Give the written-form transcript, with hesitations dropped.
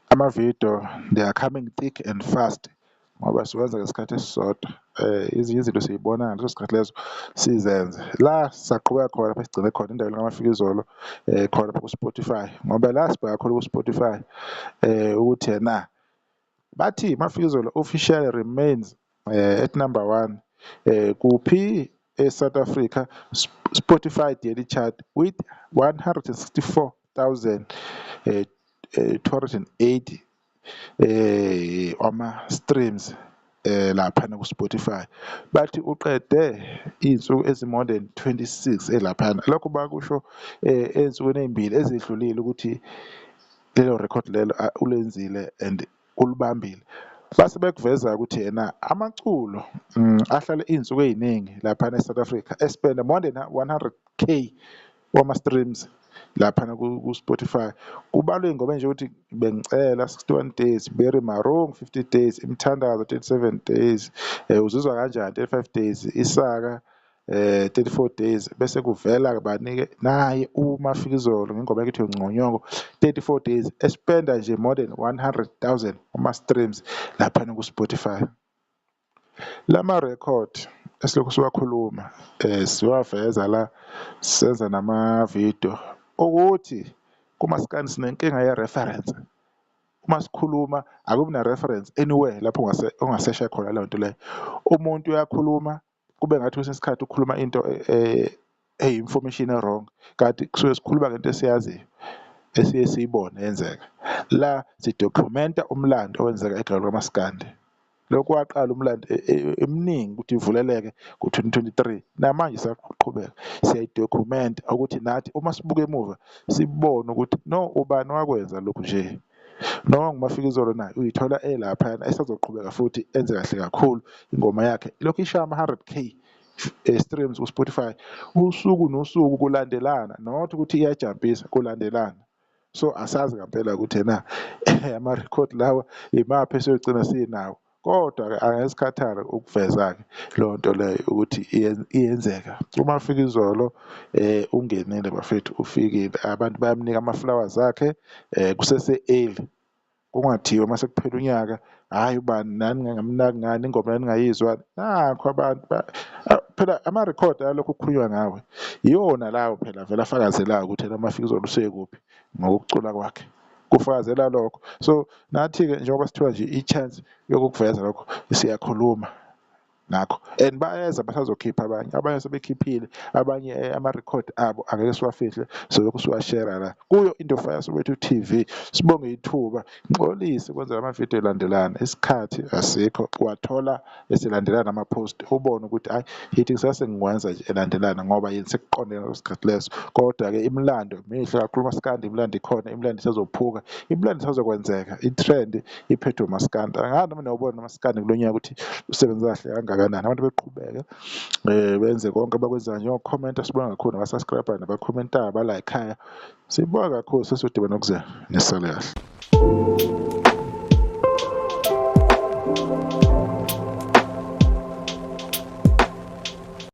Ama-video they are coming thick and fast ngoba siwenza ngesikhathi esisodwa, ezinye izinto siy'bona ngaleso sikhathi leso sizenze. La sisaqhubeka khona lapho esigcine khona indaba kaMafikizolo khona lapha ku-Spotify ngoba la sibheka khona ku-Spotify ukuthi ena bathi Mafikizolo officially remains at number one kuphi? E-South Africa Spotify Daily Chart with 164 280 ama-streams laphana ku-Spotify. Bathi uqede iy'nsuku ezi-more than 26 elaphana, lokho bakusho ey'nsukwini ey'mbili ezedlulile ukuthi lelo rekhodi lelo ulenzile and ulibambile. Base bekuveza ukuthi yena amaculo ahlale iy'nsuku ey'ningi laphana e-South Africa e-spend-a more than 100K wama-streams laphana ku-Spotify. Kubalwa iy'ngoma ey'njengokuthi Bengicela 61 days, Berry Marong 50 days, Imithandazo 37 days, Uzizwa Kanjani 35 days, Isaka 34 days, bese kuvela banike naye uMafikizolo ngengoma yakhe ethi Ngconyongo 34 days, e-spend-a nje more than 100,000 ama-streams laphana ku-Spotify. Lama record esilokhu siwakhuluma siwaveza la, senza nama-video ukuthi kumaskandi sinenkinga ye-reference. Uma sikhuluma akubi na-reference anywhere lapho ongasesha khona leyo nto leyo. Umuntu uyakhuluma kube ngathi kwesinye isikhathi ukhuluma into eyi-information e-wrong, kanti kusuke sikhuluma ngento esiyaziyo esiye siyibone yenzeka. La si-document-a umlando owenzeka eGaweni kamaskandi. Lokhu waqala umlando eminingi ukuthi ivuleleke ngo-2023, namanje isaqhubeka siyayi-document-a ukuthi nathi uma sibuka emuva sibone ukuthi no, ubani wakwenza lokhu nje. Noma nguMafikizolo naye uyithola elaphayana esazoqhubeka futhi enze kahle kakhulu, ingoma yakhe ilokhu ishaya ama-100K streams ku-Spotify usuku nosuku kulandelana, not ukuthi iyajampisa, kulandelana. So asazi ngampela ukuthi ena amarekhodi lawa imaphi esiyogcina sinawo, kodwa-ke angeke sikhathale ukuveza-ke leyo nto leyo ukuthi iyenzeka. UMafikizolo ungenile bafethu, ufikile, abantu bayamnika ama-flowers akhe kusese-early, kungathiwa mase kuphela unyaka, hhayi ubani nani ningamnaki ngani, ingoma naningayizwa. Nakho abantu phela amarekhodi alokhu kukhulunywa ngawe iwona lawo phela avele afakazelayo ukuthi yena uMafikizolo usekuphi ngokucula kwakhe, kufakazela lokho. So nathi-ke njengoba sithola nje i-chance yokukuveza lokho, siyakhuluma ngakho and bayeza basazokhipha abanye, abanye sebekhiphile, abanye amarekhodi abo angeke siwafihle, solokhu siwashera la kuyo Indofaya Soweto TV. Sibonge ithuba, ngixolise kwenza amavidiyo elandelana, isikhathi asikho, wathola eselandelana ama-post ubone ukuthi hhayi yithi ngisase ngikwenza nje elandelana ngoba yini sekuqonde ngaleso sikhathi leso. Kodwa-ke imilando mihle kakhulu umaskandi, imilando ikhona, imilando isazophuka, imilando isazokwenzeka, i-trend iphethwe umaskandi. Angazi noma niyawubona umaskandi kulo nyaka ukuthi usebenza kahle kangakanani, abantu beqhubeke benze konke abakwenzayo njengokukhomenta, sibonga kakhulu naba-subscribe-ayo nabakhomentayo abalayikhayo, sibonga kakhulu. Sesiyodibana okuzayo, nisale kahle.